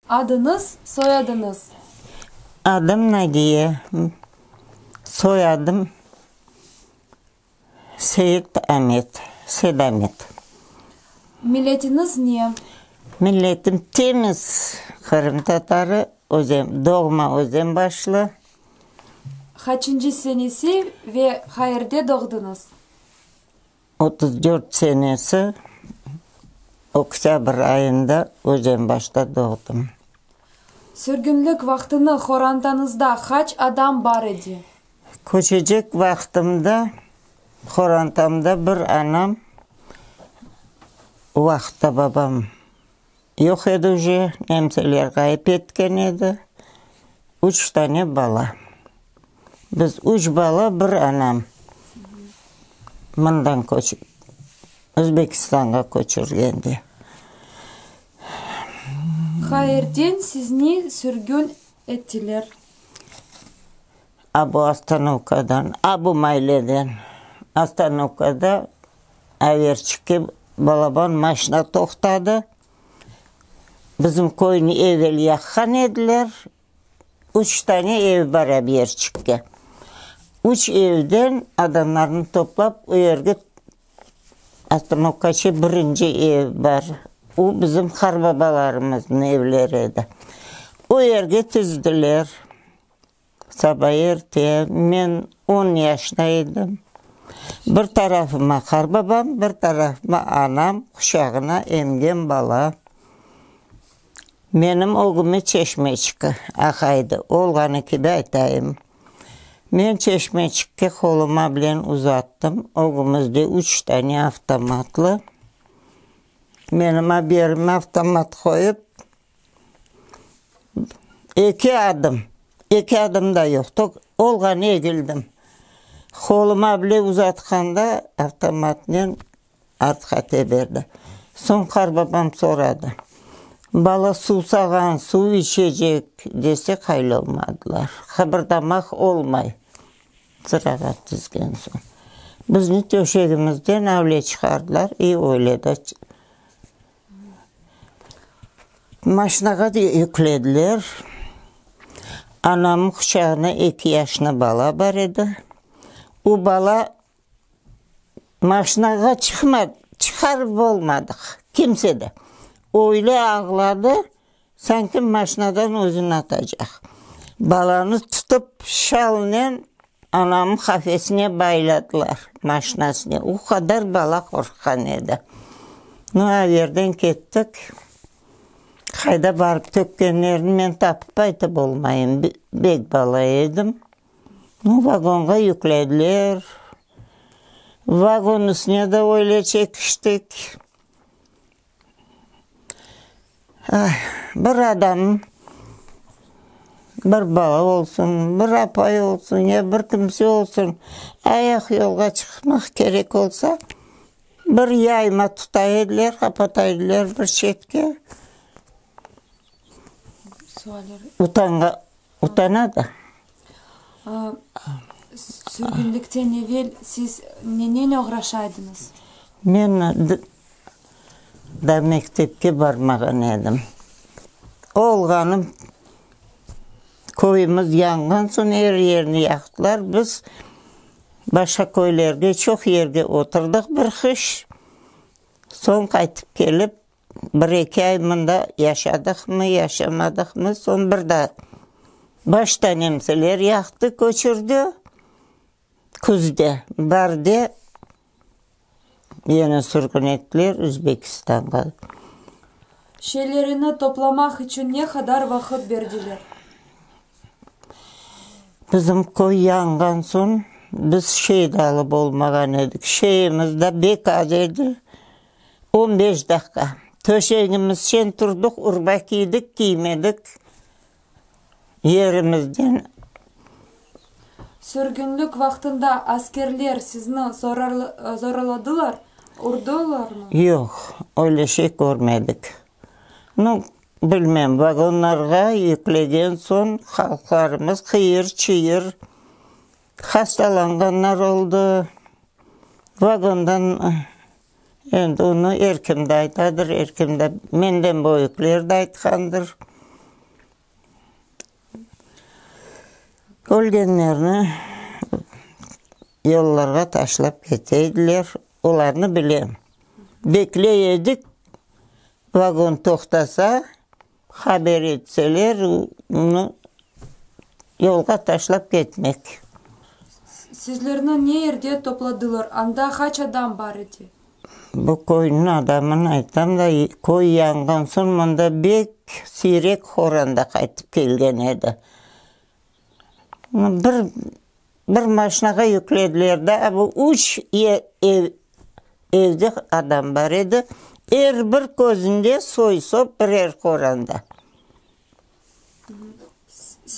Adıñız, soyadıñız? Adım Nadiye, soyadım Seyit Amet, Sedamet. Milletiñiz ne? Milletim temiz qırımtatarı, Özen, doğma Özenbaşlı. Qaçıncı senesi ve qayerde doğdıñız? 34 senesi oktâbr ayında Özenbaşta doğdım. Sürgünlik vaqtını qorantañızda qaç adam bar edi? Köçecek vaqtımda qorantamda bir anam, o vaqıtta babam yoq edi uje, nemseler ğayıp etken edi, üç tane bala. Biz üç bala, bir anam mından köçip, Özbekistanğa köçürgende. Qayerden sizni sürgün ettiler? A bu ostanovkadan, a bu mayleden. Ostanovkada Averçikke balaban maşina toqtadı. Bizim köyni evel yaqqan ediler. Üç tane ev bar Averçikke. Üç evden adamlarnı toplap o yerge Ostanovkaçe birinci ev bar. O bizim qartbabalarımıznıñ evleri edi. O yerge tizdiler. Saba erte, men on yaşta edim. Bir tarafıma qarbabam, bir tarafıma anam, quçağına emgen bala. Menim ögüme çeşmeçik aqaydı, olğanı kibi aytayım. Men çeşmeçikke qoluma bilen uzattım, ögümizde üç tane avtomatlı. Menim aberime avtomat qoyıp, Eki adım, eki adım da yoq, tok olğanı egildim. Qoluma bile uzatqanda avtomatnen artqa teberdi. Soñ qarbabam soradı, Bala suvsağan, suv içecek, dese qaylolmadılar. Qıbırdamaq olmay, sırağa tizgen soñ. Bizni töşegimizden avle çıqardılar, i öyle de. Maşinağa yüklediler. Anamnıñ quçağında eki yaşlı bala bar edi. O bala maşinağa çıqmadı, çıqarıp olmadıq, kimse de. Öyle ağladı, sanki maşinadan özüni atacaq. Balanı tutıp, şalnen Anamnıñ qafesine bayladılar, maşinasına. O qadar bala qorqqan edi. Nu, a yerden kettik. Qayda barıp tökkenlerini men tapıp aytıp olmayım, bek bala edim. Nu, vagonğa yüklediler. Vagon üstüne de öyle çekiştik. Bir adam, bir bala olsun, bir apay olsun ya bir kimse olsun, ayaq yolğa çıqmaq kerek olsa, bir yayma tuta ediler, qapata ediler bir çetke. Utanğa, utana da. Sürgünlikten evel siz nenen oğraşa ediñiz? Men daa mektepke barmağan edim. Olğanım, köyümiz yanğan soñ er yerni yaqtılar. Biz başqa köylerge, çoq yerge oturdıq bir qış. Soñ qaytıp kelip, Bir-eki ay mında yaşadıqmı, yaşamadıqmı, soñ bir daa başta nemseler yaqtı, köçürdi, küzde, baarde yene sürgün ettiler Özbekistanğa. Şeylerini toplamaq içün ne qadar vaqıt berdiler? Bizim köy yanğan soñ biz şey de alıp olmağan edik, şeyimiz de bek az edi. On beş daqqa. Töşegimizçen turdıq, urba kiydik, kiymedik yerimizden. Sürgünlik vaqtında askerler sizni zorladılar, urdılarmı? Yoq, öyle şey körmedik. Nu, bilmem, vagonlarğa yüklegen soñ halqlarımız qıyır-çıyır, hastalanğanlar oldı. Vagondan Endi onı er kim de aytadır, er kim de, menden böyükler de aytqandır. Ölgenlerni yollarğa taşlap kete ediler, olarnı bilem. Bekley edik, vagon toqtasa, haber etseler, onı yolğa taşlap ketmek. Sizlerni ne yerde topladılar, anda qaç adam bar edi? Bu köyniñ adamını aytam da, köy yanğan soñ mında bek siyrek horanda qaytıp kelgen edi. Bir, bir maşinağa yüklediler da, bu üç ev, evde adam bar edi, er bir közünde soy-sop birer horanda.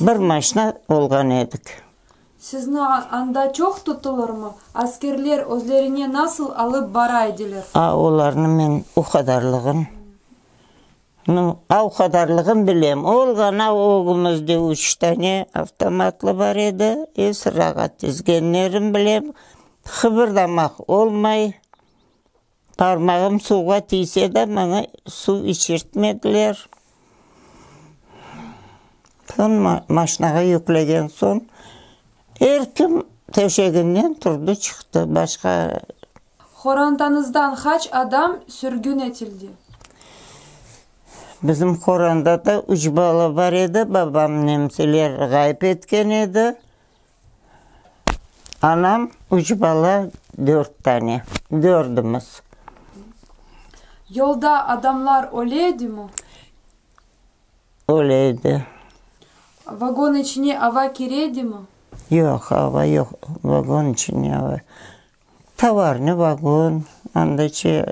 Bir maşina olğan edik. Sizni anda çoq tuttılarmı? Askerler özlerine nasıl alıp bara ediler? A, olarnı men o qadarlığın, nu, a o qadarlığın bilem. Olğan, a ögümizde üç tane avtomatlı bar edi, e sırağa tizgenlerin bilem. Qıbırdamaq olmay. Parmağım suvğa tiyse de, maña suv içirtmediler. Soñ maşinağa yüklegen soñ, er kim töşeginden turdı, çıqtı. Başqa. Qorantañızdan qaç adam sürgün etildi? Bizim qorandada üç bala bar edi, babam nemseler ğayıp etken edi. Anam, üç bala, dört tane, dördümiz. Yolda adamlar öle edimi? Öle edi. Vagon içine ava kire edimi? Yoq, ava yoq, vagon içine ava. Tovarnıy vagon, anda içi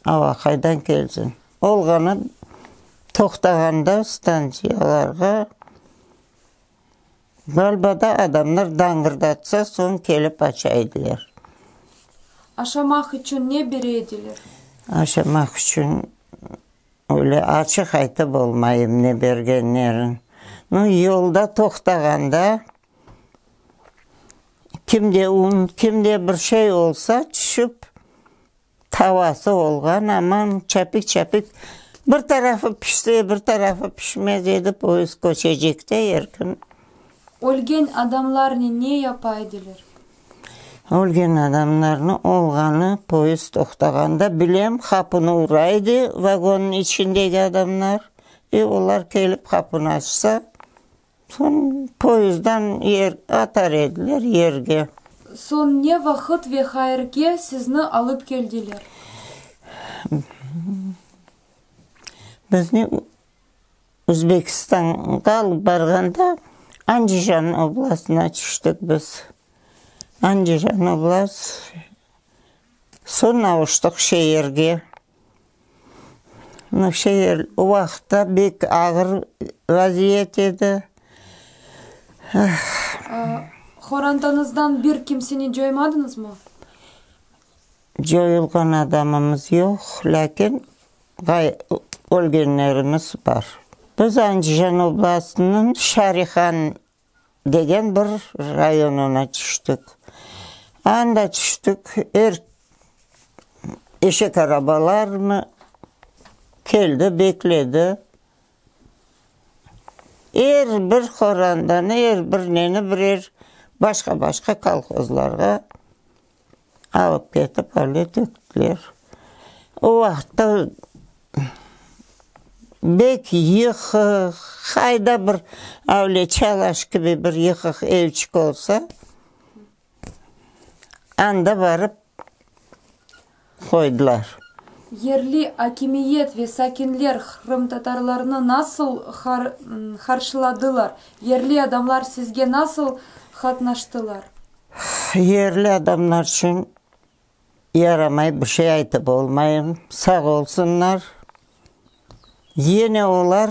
ava qaydan kelsin? Olğanı toqtağanda stantsiyalarğa. Ğaliba da adamlar dañğırdatsa, soñ kelip aça ediler. Aşamaq içün ne bere ediler? Aşamaq içün öyle açıq aytıp olmayım ne bergenlerin. Nu, yolda toqtağanda kimde un, kimde bir şey olsa, tüşip Tavası olğan, aman, çapik-çapik, bir tarafı pişse, bir tarafı pişmez edi, poyezd köçecekte er kün. Ölgen adamlarnen ne yapa ediler? Ölgen adamlarnı olğanı poyezd toqtağanda bilem, qapını ura edi vagonnıñ içindeki adamlar, e olar kelip qapını açsa, Soñ poyezddan yer atar ediler yerge. Soñ ne vaqıt ve qayerge sizni alıp keldiler? Bizni Özbekistanğa alıp barğanda Andijan oblastına tüştik biz. Andijan oblast, soñ avuştıq şeerge. Şeer o vaqıtta bek ağır vaziyet edi. Qorantañızdan bir kimseni coymadıñızmı? Coyulğan adamımız yoq, lâkin ölgenlerimiz bar. Biz Andijan oblastınıñ Şarihan degen bir rayonına tüştik. Anda tüştik, er eşek arabalarmı keldi, bekledi. Er bir qorandanı, er bir neni birer başqa-başqa kolhozlarğa Alıp ketip öyle töktüler. O vaqıtta bek yıqıq, qayda bir öyle çalaş kibi bir yıqıq evçik olsa, anda barıp qoydılar. Yerli akimiyet ve sakinler qırımtatarlarnı nasıl qarşıladılar? Yerli adamlar sizge nasıl qatnaştılar? Yerli adamlar içün yaramay bir şey aytıp olmayım, sağ olsunlar. Yine olar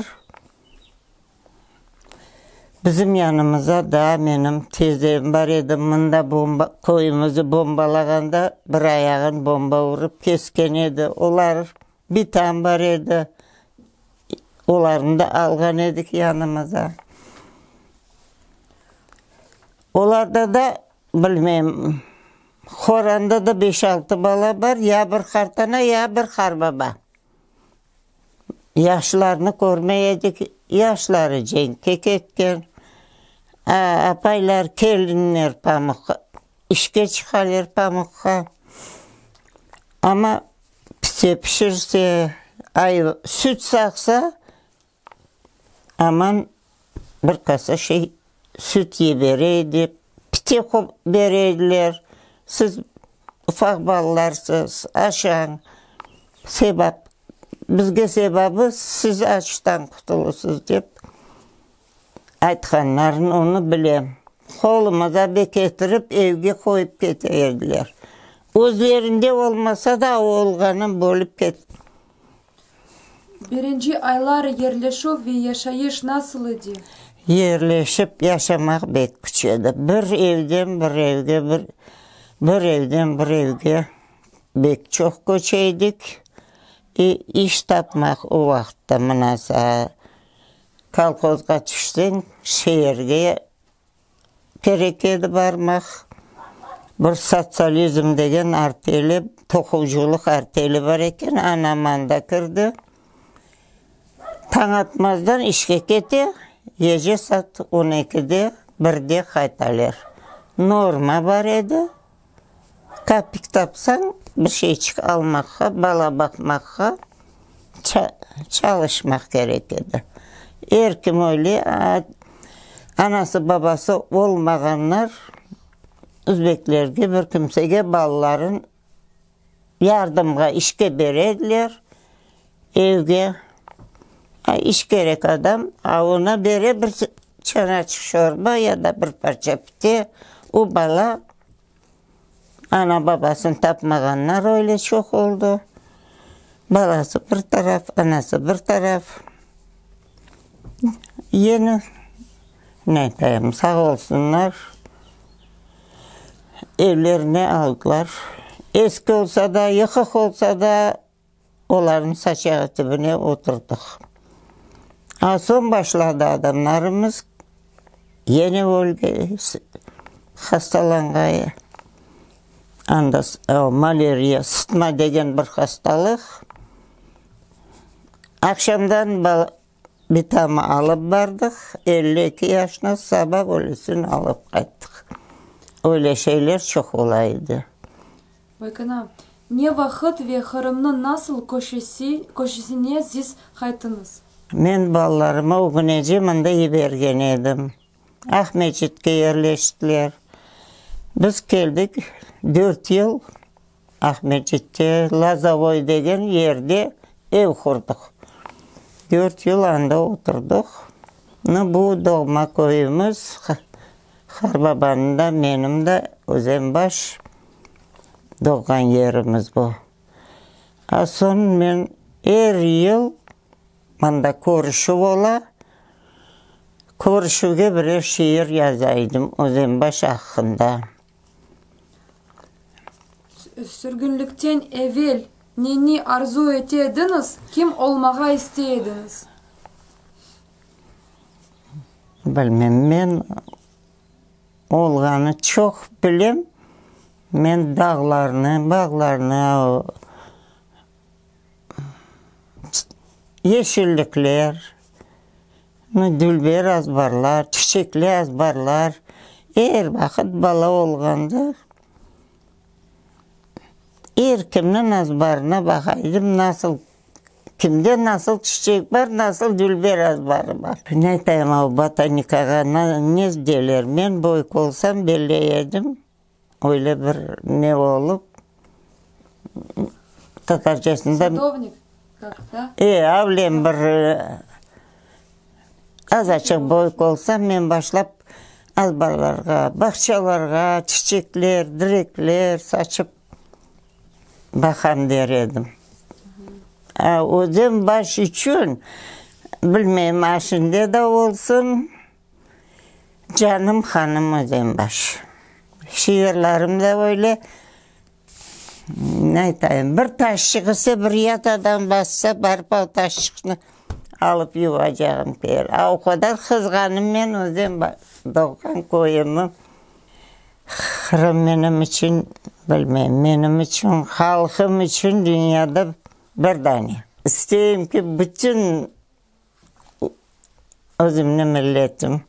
bizim yanımıza daa menim tezem bar edi, mında bomba, köyümizni bombalağanda bir ayağın bomba urıp kesken edi. Olar bitam bar edi, olarnı da alğan edik yanımıza. Olarda da, bilmeyim, qoranda da beş-altı bala bar, ya bir qartana, ya bir qarbaba. Yaşlarnı körmey edik, yaşları cenkke ketken. Apaylar, kelinler pamuqqa, işke çıqalar pamuqqa. Amma pite pişirse, ayva, süt saqsa, aman bir kasa şey süt yebere edi, pite bere ediler. Siz ufaq balalarsız, aşañ, sebap, bizge sebabı siz açtan qutulısız dep. Aytqanlarını onı bilem. Qoluma da ketirip evge qoyıp kete ediler. Özlerinde olmasa da, olğanın bölip ket. Birinci aylar yerleşüv ve yaşayış nasıl edi? Yerleşip yaşamaq bek küç edi. Bir evden bir evge, bir, bir evden bir evge bek çoq köçe edik. E, iş tapmaq o vaqıtta mınasa Kolhozğa tüşseñ, şeerge kerek edi barmaq. Bir Sotsializm degen arteli, toquvcılıq arteli bar eken, anam anda kirdi. Tañ atmazdan işke kete, gece saat on ekide, birde qaytaler. Norma bar edi, kapik tapsañ, bir şeyçik almaqqa, bala baqmaqqa çalışmaq kerek edi. Er kim öyle, anası, babası olmağanlar özbeklerge, bir kimsege balaların yardımğa, işke bere ediler, evge. İş kerek adam, a ona bere bir çanaçıq şorba ya da bir parça pite, o bala ana-babasını tapmağanlar öyle çoq oldı. Balası bir taraf, anası bir taraf. Yeni, ne aytayım, sağ olsunlar, evlerine aldılar. Eski olsa da, yıqıq olsa da, Olarnıñ saçağı tübüne oturdıq. A soñ başladı adamlarımız yene ölge, hastalanğaya. Anda maleriya, sıtma degen bir hastalıq. Aqşamdan bitamı alıp bardıq, 52 yaşına, saba ölüsini alıp qayttıq. Öyle şeyler çoq ola edi. Boykana, ne vaqıt ve Qırımnıñ nasıl köşesi, köşesine siz qayttıñız? Men balalarımı ögünece mında yibergen edim. Aqmescitke yerleştiler. Biz keldik, dört yıl Aqmescitte, Lozovoy degen yerde ev qurdıq. Dört yıl anda oturdıq. Nu, bu doğma köyümiz, qarbabanıñ da, menim de Özenbaş doğğan yerimiz bu. A soñ men er yıl mında körüşüv ola, körüşüvge birer şiir yaza edim Özenbaş aqqında. Sürgünlikten evel neni arzu ete ediñiz, kim olmağa istey ediñiz? Bilmem, men olğanı çoq bilem. Men dağlarnı, bağlarnı, yeşillikler, dülber azbarlar, çiçekli azbarlar, er vaqıt bala olğanda er kimniñ azbarına baqa edim, nasıl Kimde nasıl çiçek bar, nasıl dülber azbarı bar. Ne aytayım, o botanikağa ne deyler, men büyük olsam belley edim, öyle bir ne olıp, tatarcasında. Sadovnik, kak, da? E, avlem bir azaçıq büyük olsam, men başlap azbarlarğa, bağçalarğa çiçekler, direkler saçıp Baqam der edim. A, Özenbaş içün, bilmeyim, aşinde de olsun, canım hanım Özenbaş. Şiirlerim de öyle, ne aytayım, bir taşçıq ise, bir yat adam bassa, barıp o taşçıqnı alıp yuvacağım kelir. A o qadar qızğanım men Özenbaş, doğğan köyümi. Qırım menim içün, bilmeyim, menim içün, halqım içün dünyada bir dane. İsteyim ki, bütün özümniñ milletim.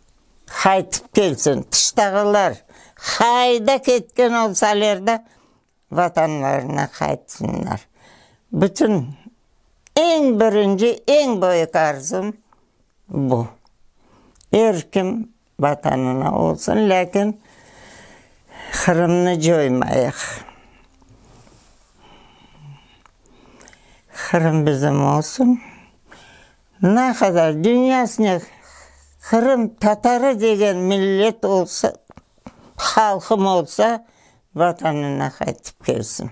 Qaytıp kelsin. Tıştağılar qayda ketken olsalar da, Vatanlarına qaytsınlar. Bütün eñ birinci, eñ büyük arzum bu. Er kim Vatanına olsun, lâkin Qırımnı coymayıq. Qırım bizim olsun. Ne qadar dünyasına Qırım tatarı degen millet olsa, halqım olsa, Vatanına qaytıp kelsin.